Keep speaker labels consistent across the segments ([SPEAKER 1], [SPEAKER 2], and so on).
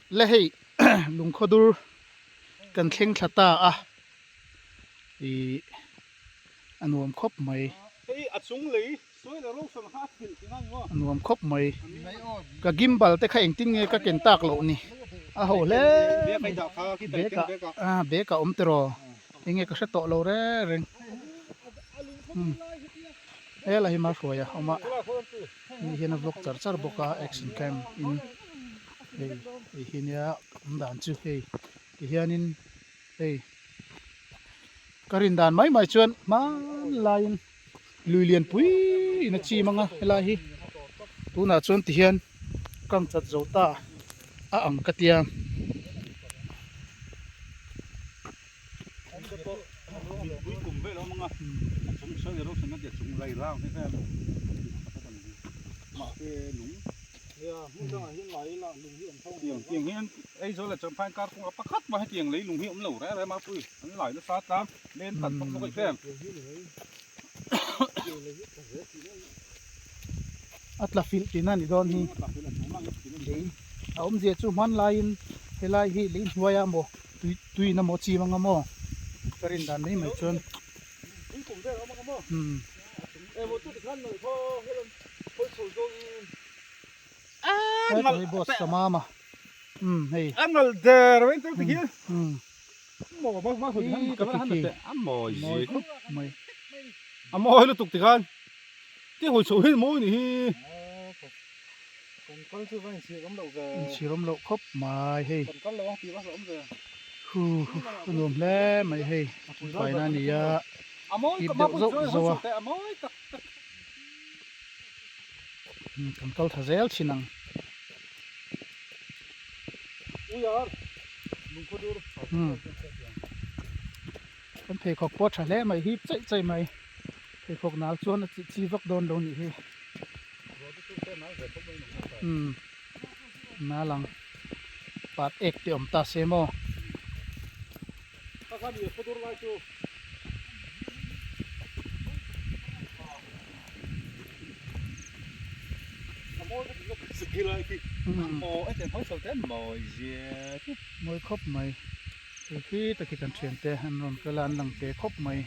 [SPEAKER 1] Le hei lungkhaw dur kan thleng thla ta a ih a nuam khawp mai. A nuam khawp mai ka gimbal te kha engtin nge ka ken tak loh ni a ho hle mai bag ah bag ah awm tiraw enge ka hre tawh lo reng reng helai hi hmahruai a awm a ni hian a vlog char char bawk a action cam in hei hei hi nia awm dan chu hei tihianin hei ka rin dan mai mai chuan hmanlaiin lui lian pui in a chim ang a helai hi tunah chuan tihian kang chat zo ta a ang ka tia. A tla filh tihna a ni dawn hi lei a awmzia chu hmanlaiin helai hi lei hnuaia maw tui tuiin emaw chim anga maw ka rin dan mai mai chuan umm hei boss samama umm hei umm. Hi ka khi khi mawi khawp mai.
[SPEAKER 2] A mawi lutuk tikhan ti hawi chhoh hi mawi ni hi.
[SPEAKER 1] Inchhir awm loh khawp mai hei. Hu hu a nuam hle mai hei faina a ni a hip deuh zauh zauh a. Kan kal tha zel thin ang. Kan pheikhawk pawh a tha hle mai hip chaih chaih mai pheikhawk nal chuan a chi chi vak dawn lo nih hi umm nal ang pat ek te awm ta se maw. Mawi khawp mai hei khi tak hi kan thiante an rawn kal a an lang te khawp mai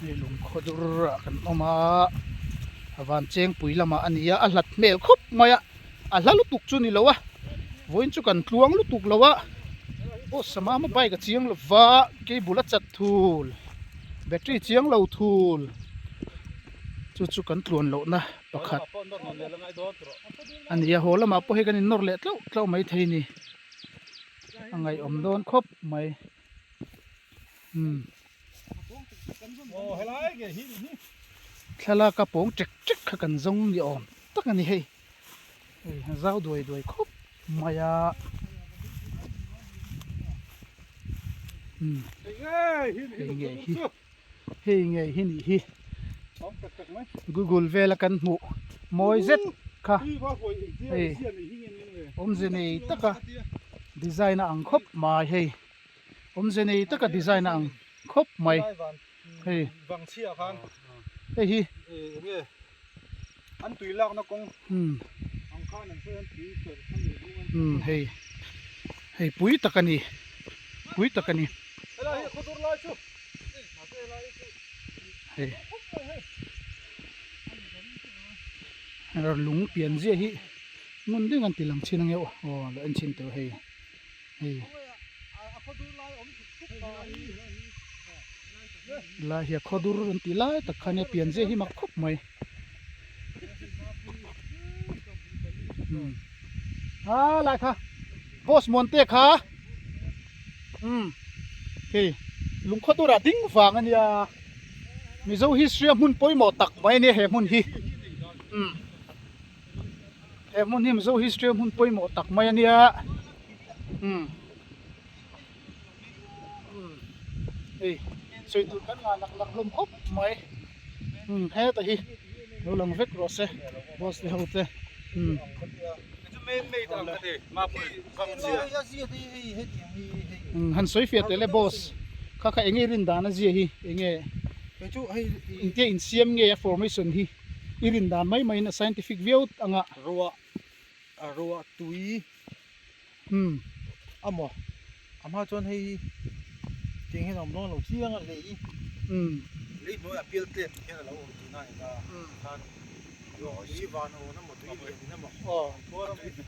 [SPEAKER 1] hei lungkhaw dur ah kan awm a a van chengpui lamah a ni a a hlat hmel khawp mai a. A hla lutuk chu ni lo a, vawiin chu kan tluang lutuk lo a, aw sama ma bike a chiang lo va, cable a chat thul, battery chiang lo thul, chu chu kan tluan lohna pakhat a ni a, haw lamah pawh hei kan innawr leh tlauh tlauh mai thei a ni, a ngaihawm dawn khawp mai umm. Thlalak a pawng ṭek ṭek kha kan zawng ni awm tak a ni hei. Hei a zau duai duai khawp mai a umm hei ngei hi hei ngei hi nih hi google vela kan hmuh mawi zet kha hei awmze nei taka design a ang khawp mai hei awmze nei taka design a ang khawp mai hei hei hi.
[SPEAKER 2] An tui lakna kawng ang khan an sawi an tui kher kha ni duh an
[SPEAKER 1] umm hei hei pui tak a ni pui tak a ni
[SPEAKER 2] helai hi khawdur lai chu helai hi chu
[SPEAKER 1] hei lung pian zia hi ngun ding an ti lang chin ange aw aw lo en chin teuh hei hei lai hi a khawdur an tih lai tak kha nia pian zia hi mak khawp mai a lai kha boss muan te kha umm hei lungkhaw turah ding vang a nia mizo history a hmun pawimawh tak mai a nia he hmun hi umm he hmun hi mizo history a hmun pawimawh tak mai a nia umm. Hei sawi tur kan ngah nak nak hlawm khawp mai umm heta hi lo lang vek rawh se boss te ho te umm. Umm han sawi fiah teh le boss kha kha enge rin dan a zia hi enge engtia insiam nge a formation hi. I rin dan mai maiin a scientific viau anga.
[SPEAKER 2] Ruah a ruah tui
[SPEAKER 1] Hmm.
[SPEAKER 2] Amaw a hma chuan hei tiang hian a awm dawn lo chiang a lei
[SPEAKER 1] Hmm.
[SPEAKER 2] Lei hnuaiah pial tlem hian a lo awm tihna a ni ta khan ruah tui van awn emaw tui lian in emaw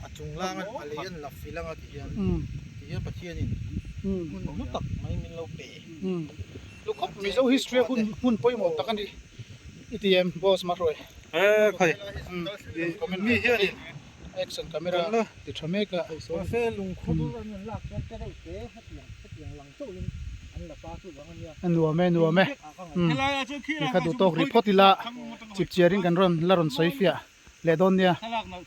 [SPEAKER 2] a chung lang a lei an la fil anga ti hian ti hian Pathianin hmun hlu tak mai min lo pe.
[SPEAKER 1] Hmm. Lukhawp Mizo history a hun hmun pawimawh tak a ni i ti em boss Mahruai?
[SPEAKER 2] He khai mi hianin
[SPEAKER 1] Action camera ti tha mek a.
[SPEAKER 2] Mahse lungkhur an rawn lak chuan te reuh te hetiang hetiang lang chauhin an la ta chu vang a nia.
[SPEAKER 1] A nuam e nuam e. Umm ti kha duh tawk rih phawt ila chipchiarin kan rawn la rawn sawi fiah leh dawn nia.